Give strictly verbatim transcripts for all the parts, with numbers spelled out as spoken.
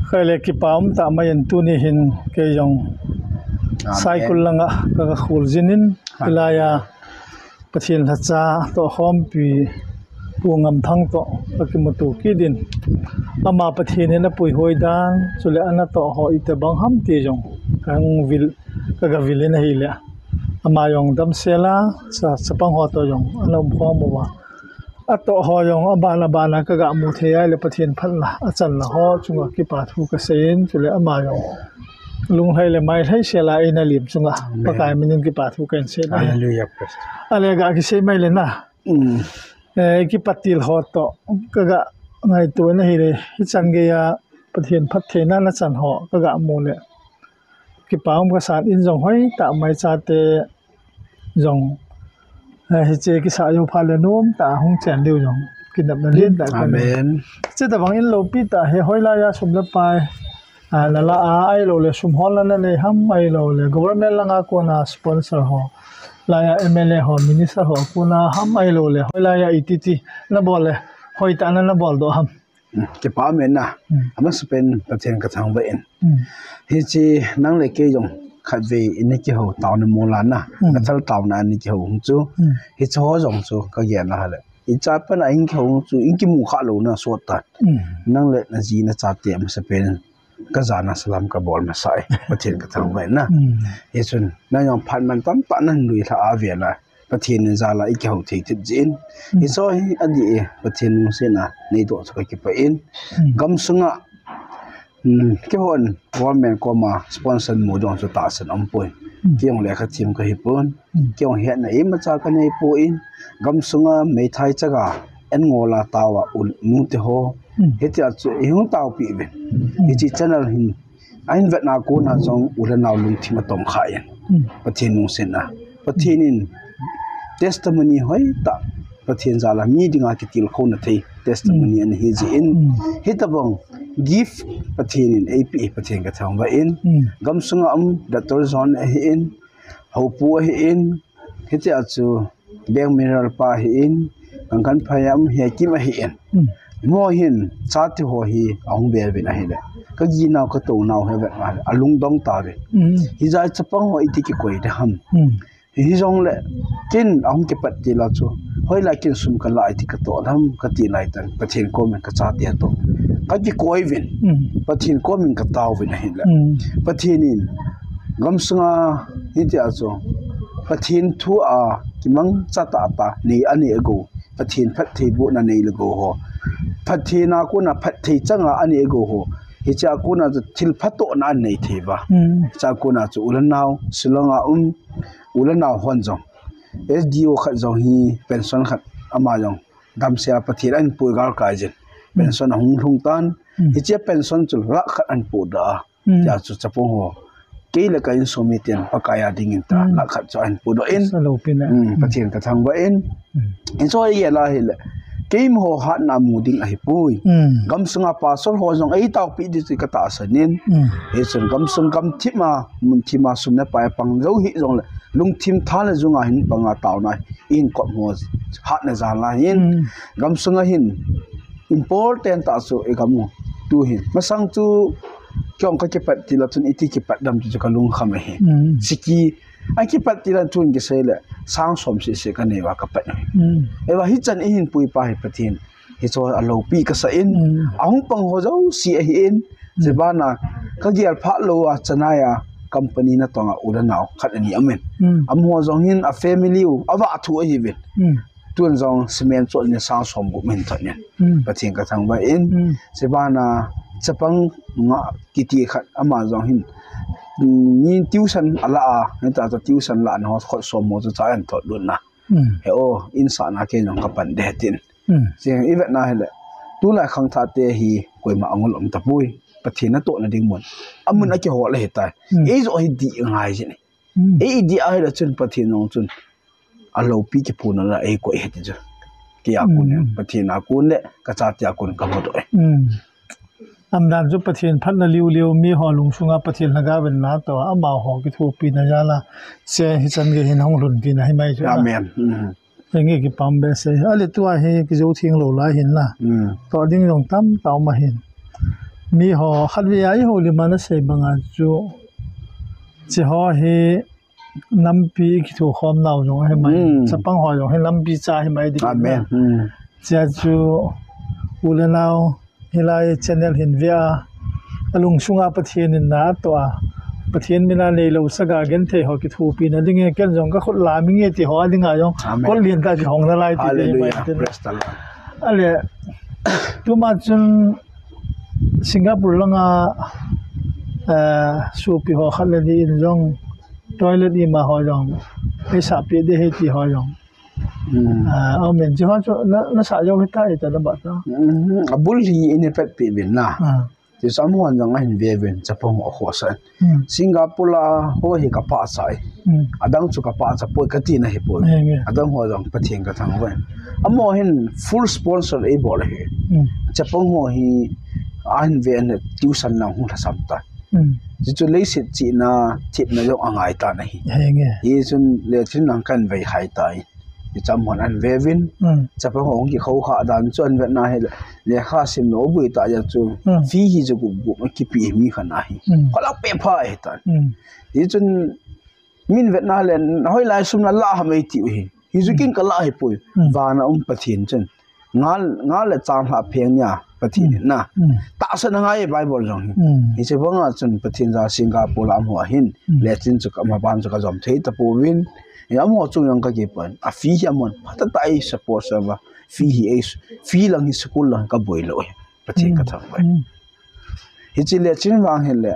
Khaile kipa um tah mai in tuni hin kei jong Saikul langa ka, ka khul jin in, hilaiya Pathen lhacha toh khompi Pu Ngamthang toh ka kimuto kit in, ama Pathen in apuihoi dan, chule ana toh ho itobang ham ti jong ka vil, ka gavil in ahile, ama jong damsel a, cha, chapang ho toh jong ana umkhom uva, atoh ho jong abana bana ka gamu thei a ahile Pathen phatna achanna ho chunga kipa thu ka sei in, chule ama jong lunglhai le mailhai sel a eina lim chunga Pakai min in kipa thu ka hin sei in ahi. Ahile ga kisei mai le na. Eh, kipat til ho toh ka ga ngaito in ahile, hichan geiya Pathen phattheina na chan ho ka gamu le kipa um kasan in, jong hoitah mai chate jong, eh, hiche kisah jou phat le nomtah hung chen diu jong kinepna lentah ka nei. Chutobang in loupi tah hi hoilaiya sum le pai, ah, nala a, ahiloule sum holna nanei ham, ahiloule government langa kona sponsor ho, laiya M L A ho, minister ho kona ham, ahiloule hoilaiya ititi nabol le hoitah na nabol doh ham. Kipa um e na. Amasapen Pathen ka thangvah in. Hiche nang le kei jong khatvei in i kihou taona mol a na, ka thal taona in i kihou hung chu, hiche ho jong chu ka gel a ahile, i chat pan a in kihou hung chu in kimu kha louna sot tan. Nang le na ji na chate amasapen ka jana salam ka bol masa e, Pathen ka thangvah in na. Hichun nang jong phat man tamtah nan lui lha a vel a Pathen in jal a i kihou thei thip jin, hiche hi adih e, Pathen lungsetna neidoh chu ka kipah in. Gamsunga kihon government koma sponsor mu jong chu tahsan aumpoi. Kei jong lekha them ka hipon, kei jong hetna imacha ka neipon, gamsunga meithai chaga an ngol a tao a u nute ho, hitia chu i hung taopeh uvin. Hiche channel hin ahin vetna kona jong u le nao lungthim atongkha in, Pathen lungsetna, Pathen in testimony hoitah, Pathen jal a mi dinga kitilkhouna thei testimony ana hi jin, hitobang gift Pathen in eipeh hi Pathen ka thangvah in. Gamsunga um Doctor John ahin, Houpu ahin, hitia chu Beng Mineral pa ahin, Kangkanphai a um Hekim ahin, amaho hin chate ho hi ahung vel uvin ahile, ka ginau ka tounau hi avet a ahile alungdong tauvin. Hijeh a chapang ho iti kikoi ding ham, hijongle ken ahung kipat til a chu hoilai ken sum kala iti katoh ding ham kati laitan, Pathen komin ka chate toh ka kikoi uvin, Pathen komin ka taovin ahile, Pathen in gamsunga hitia chu Pathen thu a kimangcha tahtah nei anei agou, Pathen phattheibohna nei le gou ho, Pathen a kona phatthei changa anei agou ho, hichea kona chu thil phatohna anei thei uva, hichea kona chu u le nao Shillong a um u le nao hon jong, S D O khat jong hi pension khat ama jong damsel a Pathen ahin pui galkai jin, pension ahung lhung tan, hichea pension chu lakh khat ahin podoh a, tia chu chapang ho, kei le ka insung miten Pakai a dingin tia lakh khat chu ahin podoh in, Pathen ka thangvah in. Hiche hi gel a ahile, keima ho hatna mu ding ahipoi, gamsunga pastor ho jong eitaopeh ding chu ka tahsan in, hichun gamsung gamthip a munthim a sum le pai pang jou hijongle lungthim tha le junga hin panga taona ihin kop ho hatna jal a hin, gamsunga hin important tah chu i gam u, tuhin masang chu kei jong ka kipat til a chun iti kipat dam ti chu ka lungkham ahi. Siki akipat til a chun kiseile sang som sese ka nei uva ka pat u ahi. Eiva hichan ihin puipa hi Pathen hiche aloupi kasah in, ahung pang ho jouse ahin, chubana ka gel phat lou a Chennai a company natong a u le nao khat ani aumin, amaho jong hin a family u avah thu ahiuvin, tun jong cement chol ni sang som gup ahin thot in, Pathen ka thangvah in. Chubana chapang nga kiti khat ama jong hin, mi tuition ala a, hita tuition lahna ho khut som ho chu cha ahin thot lutna, he o, insahna kei jong ka pan ding tin, cheng i vetna hile, tulai khangthah te hi koima angol um tapoi, Pathen natohna ding mun, amun akihol ahitai. Eijoh hi dih ngai jin, ei idih ahile chun Pathen jong chun aloupi kiphuna la eikoi ahi ti chu, kei a kon, Pathen a kon le ka chate a kon ka mudoh e. Amdan chu Pathen phatna liu liu, miho lungsunga Pathen lhagao venna toh amaho kithopina jal a che hichan gei hin hung lhun tina hi mai chu, Amen. Henge kipah behseh. Ahile tua hi kijou theng lou lai hin na, toh ding jong tamtah um ahin, Mi ho khatvei a i houlim a na sei banga chu, hiche ho hi nampi i kithokhom nau jong ahi mai. Hmm. Chapang ho jong hi nampi cha hi mai ding. Amen. Hmm. Hichea chu u le nau hilai channel hin ve a, alungsunga Pathen in na atoh a, Pathen mina neilou sanga genthei ho kithopina ding e, ken jong ka khut lam inge ti ho a dinga jong, Amen. Kol lien tah kihong nalai ti ding mai. Hallelujah. Praise the Lord. Ale, tuma chun Singapore langa, eh, sopi ho khat le ni in jong toilet ima ho jong eisahpeh ding ahi ti ho jong. Hmm. Ah, amen. Hiche ho chu na, nasah jou hita, hita na ba ta. Hmm, abul hi in i vetpeh uvin na. Ah. Hiche chu amahon jong ahin ve uvin, chapang ho khohsah in. Hmm. Singapore a ho hi ka pachat e. Hmm. Adang chu ka pachat poi kati na ahipoi. Nge, nge. Adang ho jong Pathen ka thangvah in. Amaho hin full sponsor eibol ahi. Hmm. Chapang ho hi ahin ve in tuition lang hung lhasam tan. Hmm. Hichu leiset chihna, thepna jong angai tan ahi. Nge, nge. Hichun lechin lang kahin vei khai tai. Hiche amahon ahin ve uvin. Hmm. Chapang ho hung kikhou kha dan chu ahin vetna hile, lekha sim lou boi tah jeh chu. Hmm. Fee hi chu gup gup a kipe mi khat ahi. Hmm. Kholhang peh pha ahi tan. Hmm. Hichun min vetna le, hoilai sum nalah ham eiti u ahi. Hichu ken kalah ahipoi. Hmm. Vana um Pathen chun. Ngal, ngal le chang lhah pheng nia Pathen in na. Hmm. Tahsan angai e Bible jong hi. Hmm. Hiche banga chun Pathen jal Singapore a amaho hin. Hmm. Lechin chu ka, amaban chu ka jom thei tapouvin. Hi amaho chung jong ka kipah in. A fee hi amahon phatah tah a eisupport uva. Fee hi ei, fee lang hi school lang ka boi lou e. Pathen ka thangvah e. Hmm. Hiche lechin vang hile,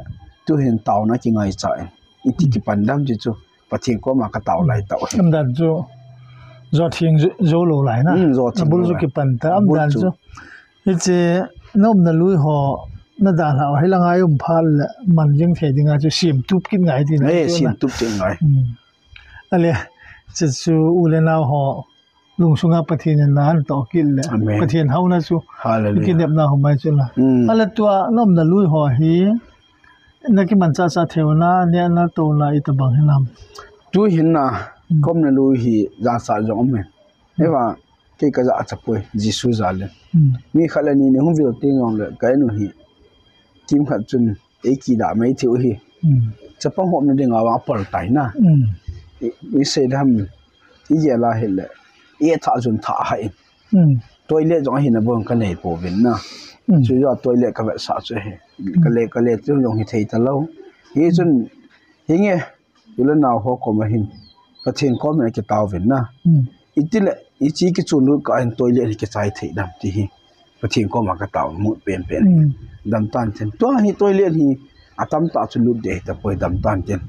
tuhin taona kingaichat in. Iti kipan dam ti chu, Pathen koma ka tao lai tao. Aumdan chu, jo theng jo, jou lou lai na. Hmm, jo theng jou lou lai. Abul chu kipan ta, aumdan chu. Hiche, na umna lui ho, na dalha ho, hilanga i um phat le, man jing thei dinga chu, semtup kit ngai ti na. Eh, chu na. Semtup kit ngai. Hmm. Ale, hiche chu, u le nao ho, lungsunga Pathen in na ahin toh kit le. Amen. Pathen houna chu. Hallelujah. Kinepna ho mai chu la. Mm. Ale tua na umna lui ho hi, na kimanchah chah theina, nehna tohna itobang hinam? Tuhin na, mm, ka umna lui hi jachat jong um e. Mm. Hiva, kei ka jachat poi, Jesu jal in. Mm. Mi khat le ni ni hung vil teng jongle, ka in u hi, kimkhat chun, ei kidah mai thei u hi. Mm. Chapang hopna dinga vang apal tai na. Mm. I, i sei dam, i gel a hile, i thah jun thah ahi. Mm. Toilet jong ahina bon ka nei pouvin na. Mm. Chu jong toilet ka vetsah chu ahi. Mm. Ka le, ka le chu jong hi thei talou. Hichun, hinge, u le nao ho koma hin, Pathen koma kitao uvin na. Mm. Itile, hiche kichon lut kah hin toilet hi kichai thei dam ti hi. Pathen koma ka tao mut penpen. Mm. Dam tan tin. Tua hi toilet hi atam tah chu lut ding ahi tapoi, dam tan tin.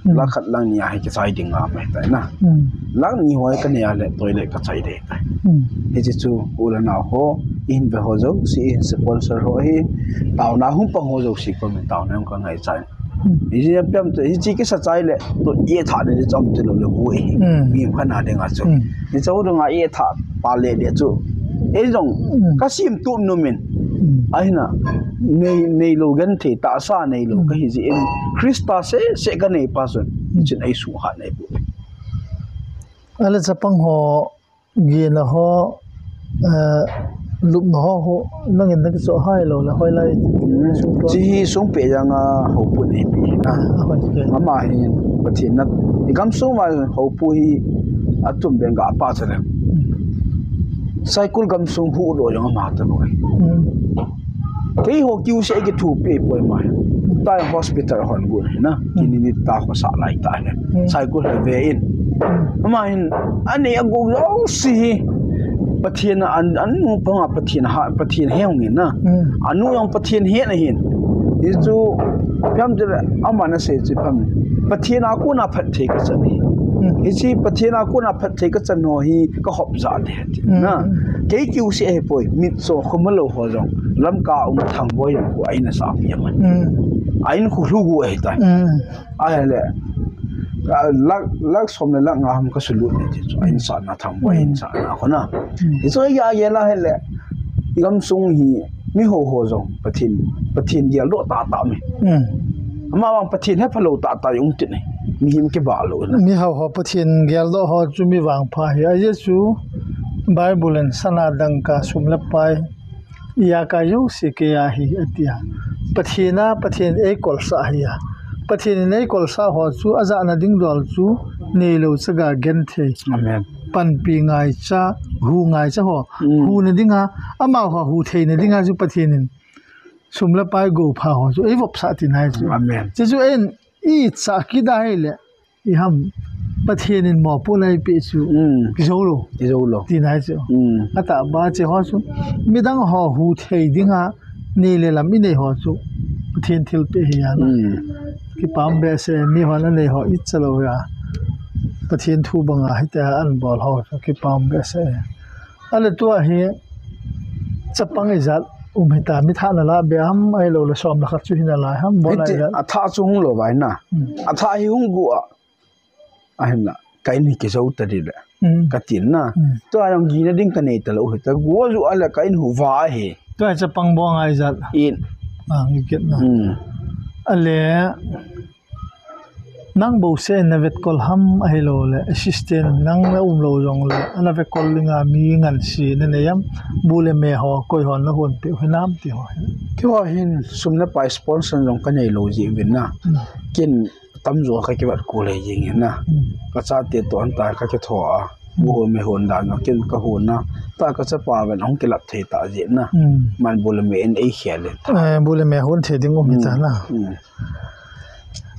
Mm. Lakh khat lakh ni a hi kichai ding ngam ahi tai na. Mm. Lakh ni ho ka nei a le toilet ka chai ding ahi tai. Mm. Hiche chu u le nao ho, i hin ve ho jouse, i hin sponsor ho hi, taona hung pang ho jouse koma taona hung ka ngaichat in. Hmm. Hiche a piam te, hiche kisa chai le, tu i thah le chom te lo le bu e. Hmm. Mi khat na dinga chu. Hmm. Hiche u dinga i thah pa le le chu. Ei jong, hmm, ka semtup nom in. Hmm. Ahina, nei, neilou genthei tahsa neilou, hmm, ka hi jeh in. Christa seh seh ka nei pa chun. Hmm. Hichun ei suhhat nei bu e. Ale chapang ho, Gena ho, eh, lupna ho, ho, nangin na kichoh hai lou le, hoilai ti, ti, sung tua. Chi hi sung pe jang a, ho pu nei pi na. Ah, hoi, okay. Ama hin, Pathen na, i gamsung ma ho pu hi, atum ben ga pa cha le. Hmm. Saikul gamsung hu lo jang ama ta lo. Hmm. Kei ho kiu se ki thu pe poi ma. Tai hospital hon gu na. Hmm. Kini ni ta ho sa lai ta le. Hmm. Saikul he ve in. Hmm. Ama hin, anei a gou jouse hi, Pathen a an, anu panga Pathen ha, Pathen he hung in na. Hmm. Anu jong Pathen he na hin. Hichu, phiam chu le, ama na sei chu phiam. Pathen a kona phatthei ka chan hi. Hmm. Hiche Pathen a kona phatthei ka chan ho hi, ka hop ja de ti. Hmm. Na, kei kiu se ahi poi, mitcho khum lou ho jong. Lamka um Thangboi jong khu a in a sa pi a man. Hmm. A in khu lhu gu ahi tai. Hmm. Ahile, ah, lakh, lakh som le lakh nga ham ka sulut ne ti chu. A in sa na Thangboi in sa na khu na. Hmm. Hichu ya ye la hile. I gamsung hi mi ho ho jong Pathen, Pathen geldoh tah tah mi. Hmm. Ama vang Pathen he phalou tah tah jong tin e. Mihem kibah lou na. Mi ho ho Pathen geldoh ho chu mi vangpha ahi. A Jesu Bible in sana dangka sum le pai. Iya ka jouse kei a ahi, ati a. Pathen a, Pathen eikolsah hi a. Pathen in eikolsah ho chu, ajahna ding dol chu, neilou chaga genthei. Amen. Panpi ngaicha, hu ngaicha ho. Mm. Huna dinga, amaho hu theina dinga chu Pathen in sum le pai gopha ho chu eivopsah tina ahi chu. Amen. Chuchu eiin, icha kida hile, iham, Pathen in mopohna eipeh chu, mm, kijoulou. Kijoulou. Tina ahi chu. Mm. Atahbeh a hiche ho chu, midang ho hu thei dinga, nei le lam inei ho chu, Pathen thilpeh ahi a. Mm. Kipah behseh, mihon anei ho icha lou ahi a. Pathen thu banga hitia anabol ho chu, kipah behseh. Ale tua hi, chapang ijat um hita, mi thah nala be ham, ahilouleh som le khat chu hinalai ham, bol lai ijat. Athah chu hung lou vai na. Hmm. Athah hi hung gu a. Ahinla, ka in hi kijou ta ding le. Hmm. Ka tin na. Hmm. Tua jong gina ding ka nei talou hita. Gu a ju a le ka in hu va hi. Tua chapang bong a ijat. In. Ah, i kit na. Hmm. Ale, Nang bouseh in na vetkol ham ahilouleh, assistant nang na umlou jongleh, ana vetkol dinga mi ngansi na nei am, bu le me ho, koi hon na hon peh u hinam ti ho. Keiho hin sum le pai sponsor jong ka neilou jeh uvin na. Hmm. Ken tamjo ka kivat kul jeng in na. Hmm. Ka chate toh an ta ka kitho a. Bu hon me hon dan jong ken ka hon na. Ta ka chapa ven ahung kilap thei ta jeh na. Hmm. Man bu le me in eikhel in. Eh, bu le me hon thei ding um hita na. Hmm.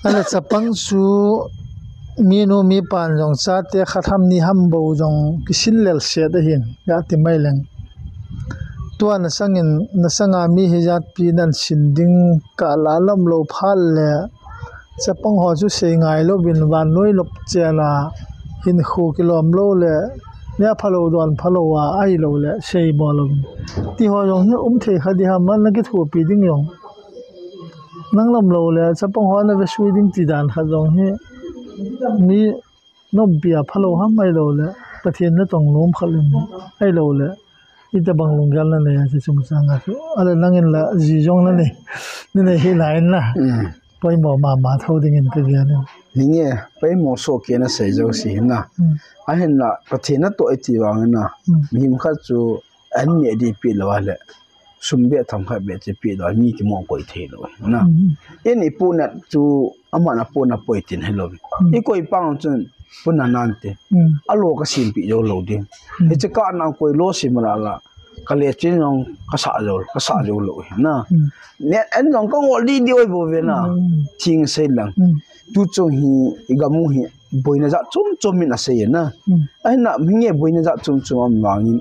Ahile chapang chu minu mipan jong chate khat ham ni ham bou jong kisin lel set ahin, gati mai leng. Tua na sangin, na sanga mi hijat pi nan sin ding kah la lam lou phat le, chapang ho chu sei ngai louvin vannoi lop chen a hinkho kilom lou le, nia phalou don phalou a ahilouleh sei bol louvin. Ti ho jong hi um thei kha ding ham, na kithopi ding jong. Nang lam lou le, chapang ho na vesui ding ti dan khat jong hi, mi nompi a phalou ham ahilouleh, Pathen na tong nom khat le mi, ahilouleh, ita bang lunggel na nei a, hiche chungchang a chu. Ahile nangin la, ji jong na nei, na nei hi lai in la. Mm. Poimo mama tho ding in ka gel in. Hinge, poimo soh kei na sei jouse hin na. Mm. Ahinla, Pathen na toh iti vang in na. Mm. Mihem khat chu, an neh ding pe lou ahile. Sum beh themkhat beh chu pe lou, mi kimong koi thei lou na. Mm. In i pu nat chu, aman a pu na poi tin hilou. Mm. I koi pang chun, pu na nan te. Mm. A lo ka sim pi jou lou ding. Mm. Hiche ka na koi lo sim la la. Ka le chin jong ka sa jou, ka sa jou lou na. Mm. Ne, en jong ka ngol di di oi bou ve na. Mm. Thing sei lang. Mm. Tu chung hi, i gam u hi, boina jat chom chom in asei na. Mm. Ahinla, mi nge boina jat chom chom um vangin,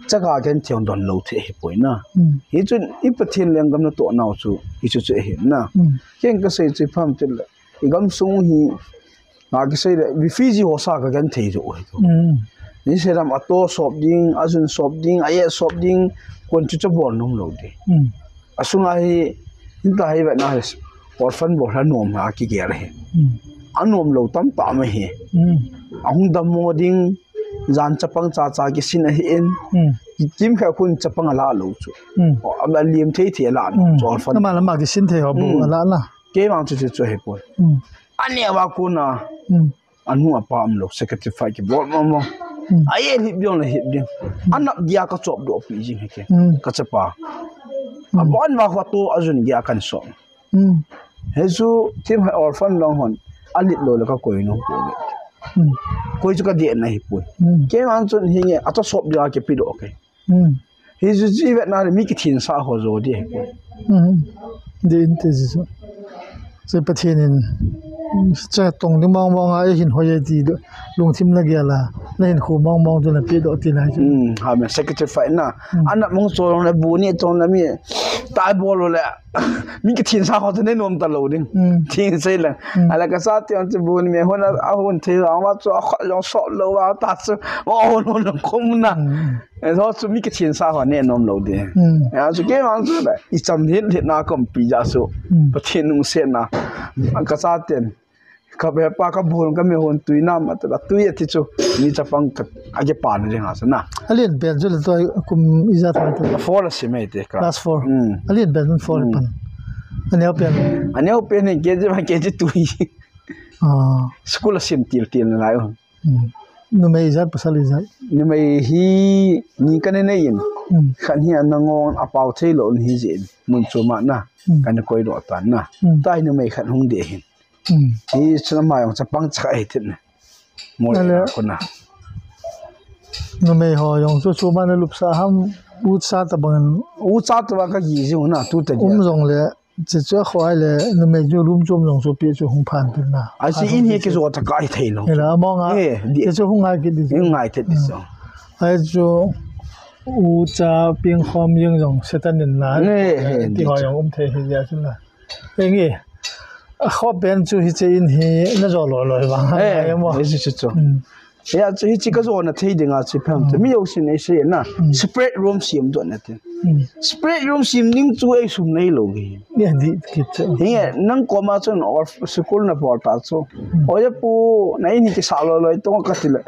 chaga genthei hung don lou thei hi poi na. Mm. Hichun, i Pathen lenggam na toh nau chu, hichu chu ahi na. Mm. Ken ka sei chu ipi ham tile, i gamsung hi, nga kisei le, refugee ho sa ka genthei jou hi tu. Mm. Ni sei lam a to sop ding, a jun sop ding, a ye sop ding, kon chu chu bol nom lou ding. Mm. Asunga hi, hinta hi vetna hi, orphan bol hi anom a kigel hi. Hmm. Anom lou tamtah mai hi. Hmm. Ahung dammo ding, jan chapang cha cha kisin ahi in. Hmm. Kimkhat khun chapang ala lou chu. Hmm. O, a, a liam thei thei ala lou chu, hmm, orphan. Nama lama kisin thei ho bu, hmm, ala la. Keima chu chu chu hi poi. Hmm. Ani awa kuna. Hmm. Anu apa umlou, sacrifice kibol mong mong. Hmm. Aye hip ding le hip ding. Hmm. Anap dia ka chop doh pi jing hi ke. Hmm. Ka chapa. Hmm. Abon va kho to ajun dia kan so. Hmm. Hichu thim hai orphan dang hon. Alet lou le ka koi nom poi. Hmm. Koi chu ka dei na hi poi. Hmm. Keima chun hinge, ato sop dia kipe doh ke. Hmm. Hichu chu ivet na le mi kithin sa ho jo ding ahi poi. Hmm. Dei inte ji chu. Chu Pathen in, chu tong ding mong mong a, eihin hoi e ti lungthim na gel a, na hinkho mong mong chu na pe doh tina chu. Hmm, ha, mi sacrifice na. Hmm. Ana mong so long le bu ni tong na mi tai bol le. Mi kithin sa ho chu nei nom ta lou ding. Hmm. Thing sei le. Hmm. Ahile ka chate chu bu ni me hon a, ahon thei a, ama chu a kho long so lou a ta chu. O hon hon khum na. Hmm. E, ho chu mi kithin sa ho nei nom lou ding. Hmm. E, chu keima chu le, i cham hit hit na kompi ja chu. Hmm. Pathen nung se na. Ka chaten. Ka be pa ka bol ka me hon tui nam ata tui ati chu. Mi chapang ka, a kipa na ding ha sa na. Alen pen chu le tua kum ijat ha tu. Four a sim e te ka. Class four. Hmm. Alen pen four, hmm, pan. Aneo pen. Aneo pen ni K G one, K G two. Ah. School a sim til til na lai. Hmm. Numei ijat, pasal ijat? Numei hi ni ka nei nei in. Hmm. Khat hi ana ngong a pao thei lou hi jin. mun chu ma na. Hmm. Kana koi doh tan na. Hmm. Tua hi numei khat hung ding ahin. Hmm. Hichu ama jong chapang cha ahi tin. Mo Ale. Na kuna. Numei ho jong chu chu ma na lupsa ham ucha tabang. Ucha tabang ka gi jing na tu ta Um jong le. Chuchu a khoi le, numei chu lum chom jong chu pi chu hung phan tin na. Ai si in hi kijo ta kai thei lo. Hila, among a. Eh, di. Chuchu hung ngai kit di. Hung ngai thei di so. Ai chu, ucha ping khom jeng jong, Satan in na. Eh, eh, Ti di ho chu. Jong um thei hi ja chu na. Eng e. A kho pen chu hiche in hi, na jo lo lo vang. Eh, Ai mo. Eh, chu chu chu. Hmm. Hia chu hichi ka jona thei dinga chu phem chu. Mm. Mi jousen eisei na. Mm. Separate room sem doh na te. Mm. Separate room sem ding chu eisum nei lou hi. Ya di kit chu. Hi nang koma chun or school na bol ta chu. Mm. Oja pu na in hi kisa lou lou to ka ti le.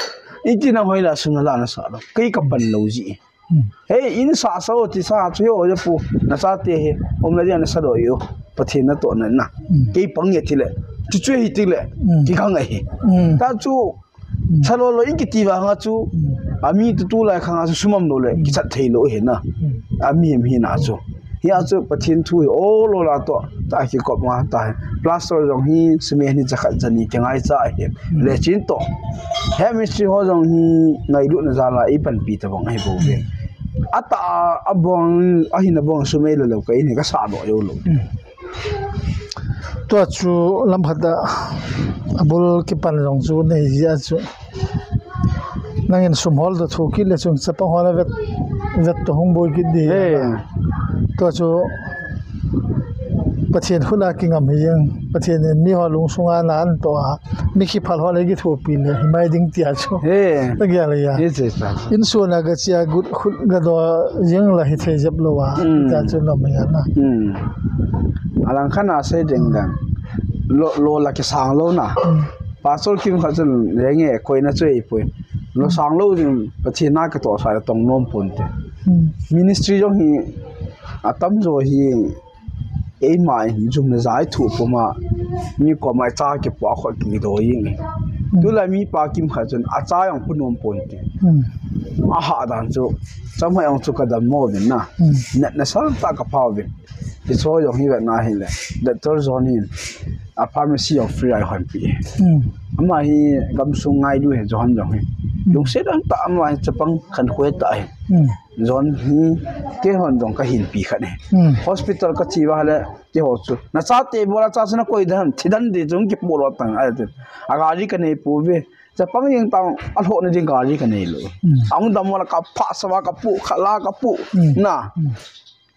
Iti na hoi la sung la na sa lou. Kei ka pan lou ji. Hmm. Hei, in sa sa o ti sa chu hi oja pu, na sa te hi, um la dia na sa do yo, Pathen na to na na. Hmm. Kei pang ye ti le, chu chu hi ti le, Hmm. ki kang ahi. Hmm. Ta chu, Hmm. sa lo lo in ki ti va nga chu, Hmm. ami tu tu lai khang a chu sumam lo le, Hmm. ki chat thei lo hi na. Hmm. Ami em hi na chu. Hia chu Pathen thu hi o lo la to, ta ki kop nga ta hi. Plaster jong hi, cement hi cha khat cha ni ki ngai cha hi. Hmm. Le chin to. He mistri ho jong hi ngailut na jal a i panpi tabang ahi bou ve. Hmm. Ata a bong, a hin a bong sum ei lo lo ka in hi ka sa doh jou lou. Hmm. Tua chu lam khat a, a bul kipan jong chu nei ji a chu. Nangin sum hol toh thu kit le chung chapang hol a vet, vet toh hung boi kit di. Hey. Tua chu Pathen khut a kingam hi jeng. Pathen in mi ho lung sunga na an toh a. Mi kiphal ho le kithopi le hi mai ding tia chu. He. Ta gel a. Yes, yes, yes. Insung a ka chia gut khut ka do jeng la hi thei jep lou a. Mm. Ta chu nom ya na. Mm. Alang khan a sei ding dang. Lo, lo la kisang lou na. Mm. Pastor kim kha chun le nge koi na chu ei poi. Lo sang lou ding Pathen na ka toh sa tong nom pon te. Mm. Ministry jong hi a tam jo hi Eima in jum le ja i thuh puma, mi koma i cha kipuah khol kido jing. Hmm. Tulai mipa kimkhat chun a cha jong pu nom pon ti. Hmm. A hah dan chu, chamhai jong chu ka dammo uvin na. Hmm. Natna sangtah ka pha uvin. Hiche jong hi vetna hile, Doctor John in a pharmacy jong free a eihonpi. Hmm. Ama hi gamsung ngailu ahi, John jong hi. Hmm. Lungset tah a ama hi chapang khankho tah ahi. Hmm. John hi, keihon jong ka hinpi khat ahi. Hmm. Hospital ka che uva le, keiho chu. Na chate bol a cha chu na koi dan, thi dan di chu hung kipu lou tang ahi. A gari ka nei pouve. Chapang jeng tang, a lhohna ding gari ka nei lou. Hmm. Ahung dam uva le ka phah sa uva ka pu, khat la ka pu. Hmm. Na. Hmm.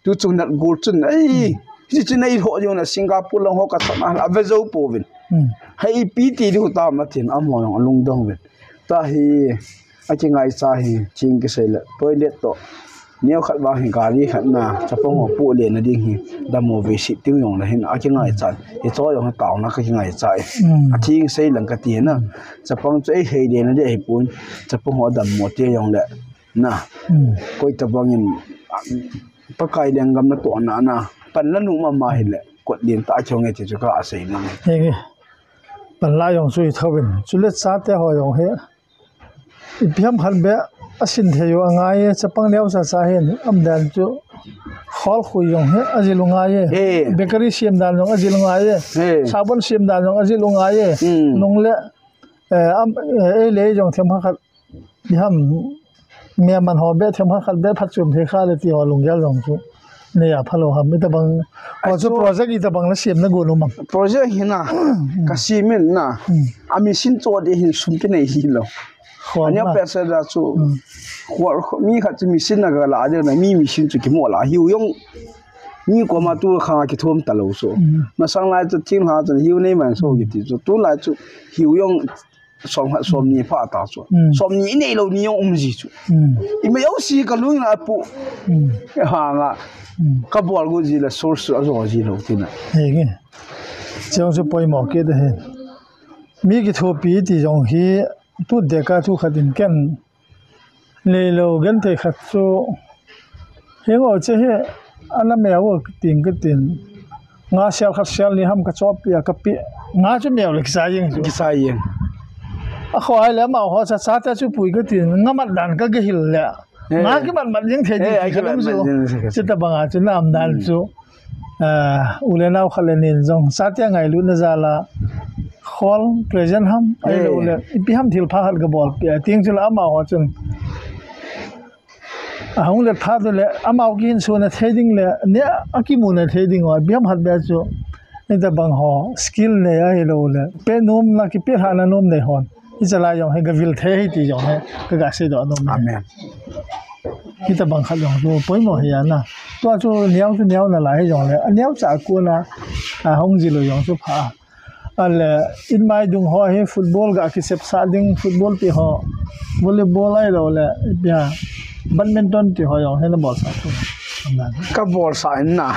Tu chung nat gol chun, ei, Hmm. hiche chu nei lhoh jong na Singapore lang ho ka chan a, a ve jou pouvin. Hmm. Hei ipi ti diu tam atin, amaho jong a lungdong uvin. Tua hi, a kingaicha hi, theng kisei le, toilet toh. Neo khat vang hi gari khat na, chapang ho pu le na ding hi, dammo vei sit ding jong le hin, a kingaicha. Hiche jong hi taona ka kingaicha e. Hmm. A theng sei lang ka ti na. Chapang chu ei hei le na ding ahi pon, chapang ho dammo te jong le. Na. Hmm. Koi tabang in, a, Pakai lenggam na tohna na. Pan la nu mama hile, kot lien tah a kihong e ti chu ka sei na. Henge. Pan la jong chu i tho uvin. Chule chate ho jong hi. Ipi ham khat beh, a sin thei u angai e, chapang neocha cha hin, um dan chu, khol khui jong hi, a jil u ngai e. He. Bakery siam dan jong a jil u ngai e. He. Sabon siam dan jong a jil u ngai e. Hmm. Nung le, eh, am, eh, ei le jong themkhat khat, ipi ham, mi aman ho beh themkhat khat beh phatchom thei kha le ti ho lunggel jong chu. Nei a phalou ham, itabang, ko chu project itabang la siam na gon um am? Project hi na, Hmm. ka siam in na. Hmm. A machine chu ding hin sum kinei hilou. Khol a neo na. Pesa da chu. Hmm. Khol, kho, mi khat chu machine na ka la ding na, mi machine chu kimo la. Hiu jong, mi koma tu khang a kithum talou chu. Hmm. Masang lai chu thing ha chu hiu nei man so kiti chu. Tulai chu hiu jong som khat, som ni pha ta chu. Hmm. Som ni i nei lou ni jong um ji chu. Hmm. I mei o si ka lung a pu. Hmm. Ha nga. Hmm. Ka bol gu ji le source a jo ji lou ti na. Henge. Chong chu poimo kit ahi. Mi kithopi ti jong hi tu de ka thu khat in ken Leilou genthei khat chu, heng o che hi, ana meu o ting ka tin. Nga sel khat sel ni ham ka chop pia ka pi. Nga chu meu le kisa jeng chu. Kisa jeng. A kho ai le ma ho cha cha ta chu pui ka tin. Nga mat dan ka gahil le. Eh. Nga ki mat mat jeng thei Eh, di ai ki ka mat mat jeng thei. Chuta banga chu nam dan Hmm. chu. Ah, u le nao khat le nin jong, chatia ngailutna jal a, khol present ham, ahilou le, ipi ham thil pha khat ka bolpeh a, tiang chun amaho chun, ahung le phat le, amaho kihin suna thei ding le, ne a kimuna thei ding ho, ipi ham khat beh chu, hitabang ho, skill nei ahilou le, pe nom na kipe lhahna nom nei hon. Hichelai jong hi gavil thei hi ti jong hi, ka ga seidoh nom e. Amen. Hitabang khat jong chu poimo hi ana. Tua chu neo chu neo nalai hi jongle, aneo cha kona, ahung jil u jong chu pha. Ale, in mai dung ho hi football ga kisepsah ding, football ti ho, volleyball ahilou le, ipi ham, badminton ti ho jong hi na bolsah chu. Ka bolsah in na.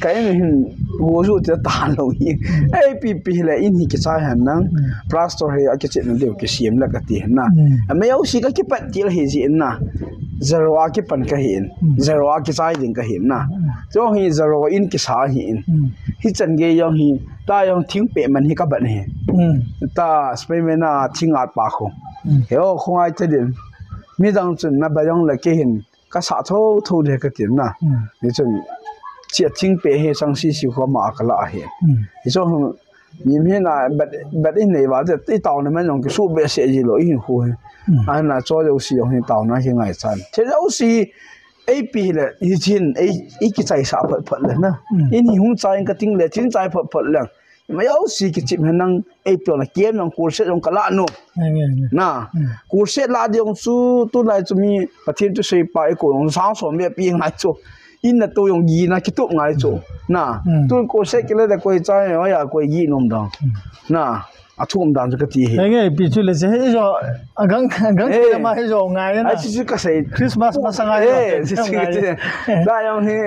Ka in hin, go ju ti talou hi. Ei, ipi ipi hile in hi kichai hen nang. Plaster hi akichepna diu kisem le kati hen na. Amei jouse ka kipat til hi ji in na. Zero a kipan kahi in. Zero a kichai ding kahi in na. Chu hi zero in kisa hi in. Hichan gei jong hi, ta jong thingpeh man hi ka bat hi. Ta specimen a thing at pa khu. He o, khongai te din. Midang chun na ba jong le kei hin, ka sa tho tho de ka tin na. Hichun, chia thingpeh hi sang sisi khu ama a ka la hi. Hichun, mi mi na bat, bat in nei val te, i taona man jong kisu behseh ji lou, i hin khu hi. Ana cho jouse jong hi taona hi ngai chan. Che jouse, ei ipi hile, hichin, ei, i kichaisah phot phot le na. In hi hung chai in ka ting le, chin chai phot phot le. Amei jouse kichep hen nang, ei pyo na kem jong kurset jong ka la nom. Na, kurset la diu jong chu, tulai chu mi, Pathen thusei pa i ko jong sang som be pi ngai chu. In na tu jong gi na kitup ngai chu. Na, tu kurset kile de koi chai, oi a koi gi nom dang. Na, athum dan chu kati hi. Henge, ipi chu le che, hi jo, agang, agang Eh. Kile ma hi jo ngai na. Ai, chu chu ka sei. Christmas masang a hi jo, Eh, chu chu ngai. Kati. La jong hi,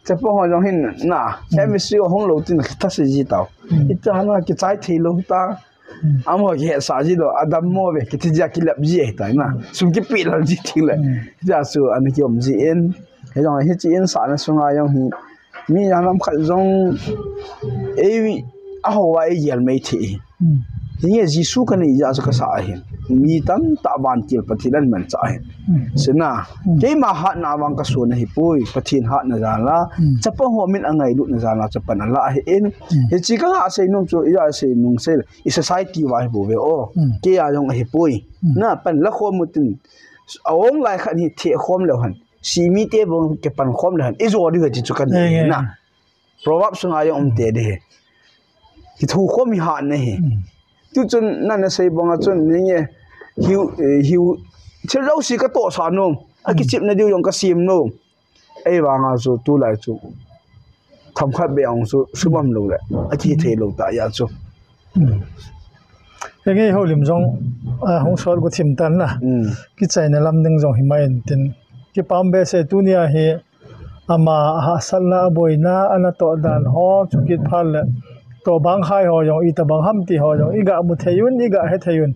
chapang ho jong hin, na, chemistry hung lou tin, ka sei ji tau. Ita na, kichai thei lou ta. Amaho kihetsah ji lou, adammo ve, kiti jia kilep ji ahi ta, na. Sum kipe lal ji thing le. Jia chu, ana kium ji in. Hi jong, hichi in sahna sunga jong hi. Mi jang lam khat jong, ei, a ho a ei gel mei thei. Hinge Jesu ka nei jeh a chu ka sa ahin. Mi tamtah vantil Pathen in aman cha ahin. Sina, keima hatna vang ka sun ahi poi, Pathen hatna jal a, chapang ho min angailutna jal a, chu pan ala ahin. Hichi ka ga sei nom chu, ija sei nung sei, i society va hi bou ve o. Kei a jong ahi poi. Na pan la khom u tin, a ong lai khat hi the khom leu hen. Simi te bou kipan khom leu hen. I jo diu hi ti chu ka nei na. Proverb sunga jong um te di hi. Kithu khom hi hat na hi. Tu chun na na sei bang a chun ni nge hiu, eh, hiu, thil jouse ka tohsa nom. A kichepna diu jong ka sem nom. Ei vang a chu tulai chu. Themkhat be ong chu sumam lou le. A kithei lou ta ya chu. Henge houlim jong, ah, hung sot gu thim tan na. Kichaina lam ding jong hi mai in tin. Kipah behseh tunia hi ama hahsatna, aboina, ana toh dan ho, chukit phat le. Toh bang khai ho jong, itabang ham ti ho jong, i ga mu thei un, i ga he thei un.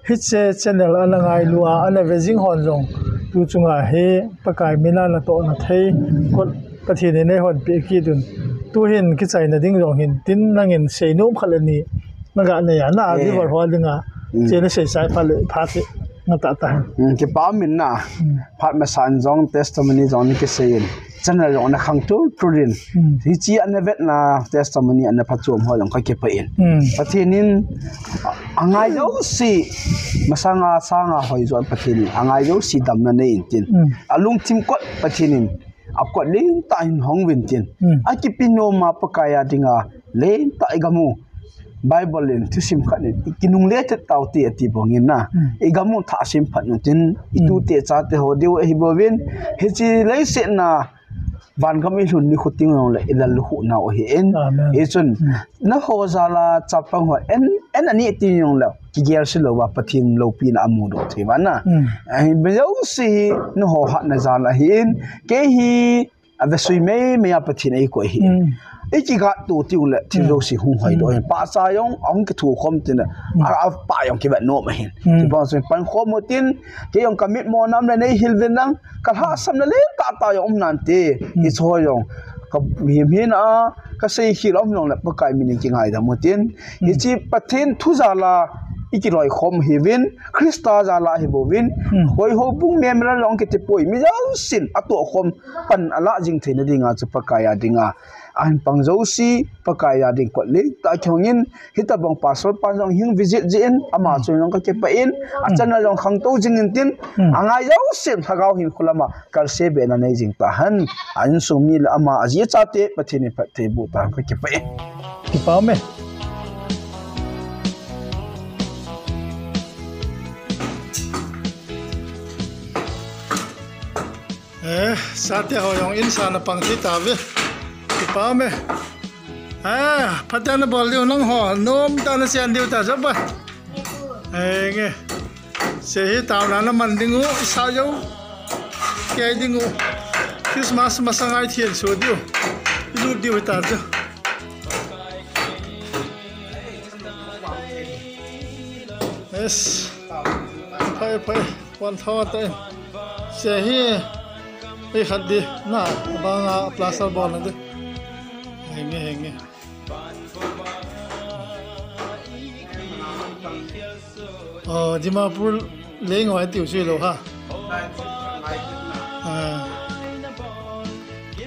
Hiche channel ana ngailu a, ana ve jing hon jong. Tu chunga hi, Pakai mina natohna thei, kot Pathen in eihon pe kit un. Tu hin kichaina ding jong hin, tin nangin seinom khat le ni, na ga nei a, na viewer ho dinga, che na sei chai phat le, phat le, na ta ta. Kipah min na, phat masa in jong, testimony jong ni kisei in. Channel jong na khang tur tur in. Hichi ana vetna testimony ana phachom ho jong ka kipah in. Pathen in a, angai jouse masanga sanga hoi jo Pathen in angai jouse damna nei in tin. A lungthim kot Pathen in a kot lentah in hong vin tin. A kipe nom a Pakai a dinga lentah i ga mu. Bible in thusim khat in, i kinungle thet tau te ati bang in na. I ga mu thah sim phat nu tin, i tute chate ho diu ahi bouvin, hichi leiset na van gam i lhun ni khu ting jong le, i lallukhuh nau ahi in. Hichun, na ho jal a chapang ho, en, en ani ting jong le, kigel se lou va, Pathen loupina amu doh thei va na. Ahi, mi jouse hi, na ho hatna jal ahi in, kei hi, a ve sui mei mei a Pathen ei koi hi. I kigat tu tiu le, thil jouse hung hoi doh hin. Pahcha jong, ahung kithu khom tin le, a, a pa jong kivet nom ahin. Ti bang sui pan khom u tin, kei jong ka mitmo nam le nei hil vin lang, ka lhahsam le lentah tah jong um nante. Hiche ho jong, ka himhim a, ka sei khel um jong le, Pakai min in kingaidam u tin. Hichi Pathen thu jal a, i kiloikhom hi vin, Christa jal a hi bouvin, hoi ho bung memra jong kiti poi, mi jousen, atoh khom, pan a lah jing theina dinga chu Pakai a dinga. ahin pang jouse, Pakai a ding kot lentah kihong in, hitabang pastor pa jong hin visit jin, ama chun jong kakipah in, achannel jong khangtou jing intin, angai jouse in lhagao hinkho lama kalse bena nei jing tahen, a insung mi le ama aji achate, Pathen in phatthei boh tahen, kakipah e. Kipa ume. Eh, chate ho jong in sana pang thei tauve. Kipa ume. Eh, phatah in nabol diu nangho, nomtah in nachen diu ta japa. Eh, nge. Hiche hi taona naman ding u, isa jou. Kei ding u. Christmas masang a i thenso diu. I lut diu hita chu. Yes. Phai, phai. Wan tho ta. Hiche hi. Ei khat di. Na, banga plaster bolna di. Henge, henge. Oh, Dimapur leingoi tiu chu hilou ha. Ah.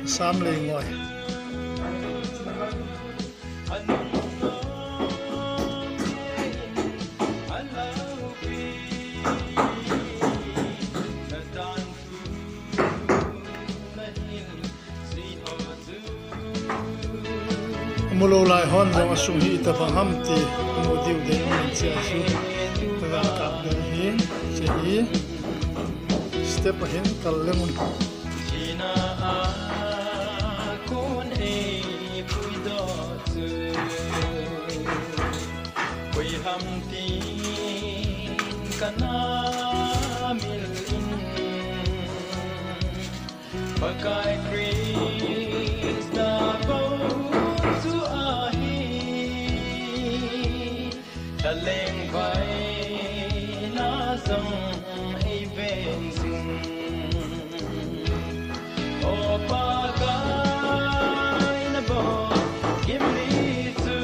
Assam leingoi. Mulou lai hon jong asung hi itobang ham ti mu diu ding um in, hiche chu. Taga kap ding hi, hiche hi. Step ahin kal leng un. Koi ham tin kana mil in. Pakai Krista bou chu ahi, thalengvaina jong ei veng jing. O Pakai nabol gimli chu,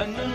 anun